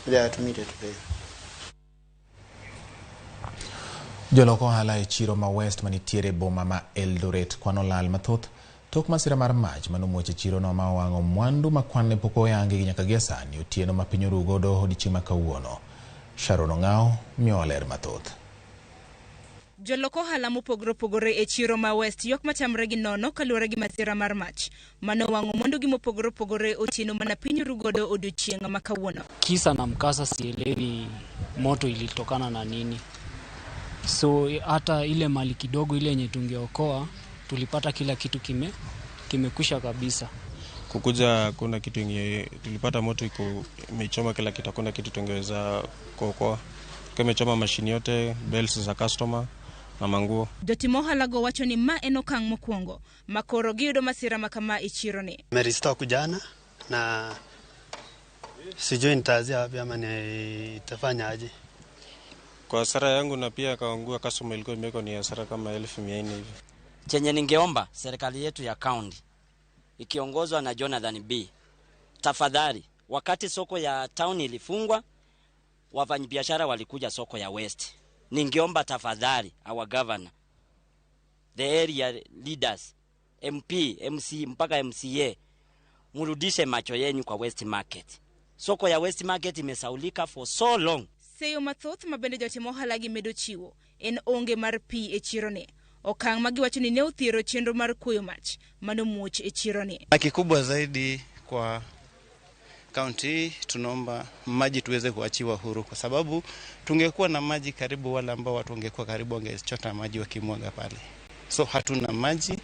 They are admitted to pay. Jolok ohala e chiro ma West manitiere e boma ma Eldoret kwano lal mathoth tok masira mar mach manomuoch e chirono ma owang'o mwandu ma kwan ne pok oyangi nyaka gie sani otieno ma piny oru godo odiochieng' ma kawuono. Sharon Ong'aw miyowa ler mathoth. Jolok ohala mopogore opogore e chiro ma West ywak machamre gi nono kaluwore gi masira mar mach mane owang'o mwandugi mopogore opogore otieno mana piny oru godo odiochieng' ma kawuono. Kisa na mkasa sielewi moto ilitokana na nini, so hata ile mali kidogo ile yenye tungeokoa tulipata kila kitu kimekwisha kabisa. Kukuja kuna kitu yenye tulipata, moto iko imechoma kila kitu, hakuna kitu tungeweza kuokoa. Kwa imechoma mashini yote, bales za customer na manguo. Jotim ohala go wacho ni ma en okang' mokwongo ma koro giyudo masira ma kama e chironi. Nimerestock jana na sijui nitaanzia wapi ama nitafanya aje. Kwa hasara yangu na pia kaungua customer ilikuwa imewekwa ni hasara kama 1400 hivi. Chenye ningeomba serikali yetu ya kaunti ikiongozwa na Jonathan Bii, tafadhali, wakati soko ya town ilifungwa, wafanyabiashara walikuja soko ya West. Ningeomba tafadhali, our governor, the area leaders, MP, MC mpaka MCA, murudishe macho yenyu kwa West Market. Soko ya West Market imesaulika for so long. Seyo mathoth ma bende jotim ohala gi medo chiwo en onge mar pi e chironi. Okang' ma giwacho ni ne othiero chenro mar kuoyo mach manomuoch e chironi. Na kikubwa zaidi kwa kaunti hii tunaomba maji tuweze kuachiwa huru, kwa sababu tungekuwa na maji karibu, wale ambao watu wangekuwa karibu wangechota maji wakimwaga pale. So hatuna maji,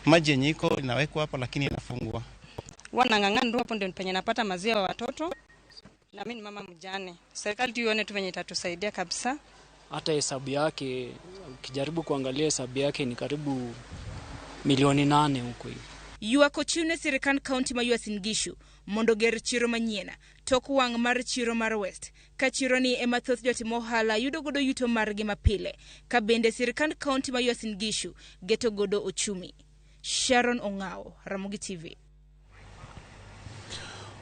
maji yenye iko inawekwa hapo lakini inafungwa. Wanang'ang'ana hapo ndio penye napata maziwa ya watoto, na mimi ni mama mjane. Serikali tu ione tu venye itatusaidia kabisa. Hata hesabu yake, ukijaribu kuangalia hesabu yake ni karibu milioni 8 huko hivi. Ywak ochiw ne sirikand kaunti ma Uasin Gishu mondo ger chiro manyien tok wang' mar chiro mar West ka chironi ema thoth jotim ohala yudo godo yuto margi mapile ka bende sirikand kaunti ma Uasin Gishu geto godo ochumi. Sharon Ong'aw, Ramogi TV.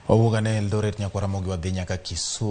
Wawuok ane Eldoret nyaka Ramogi wadhi nyaka Kisumu.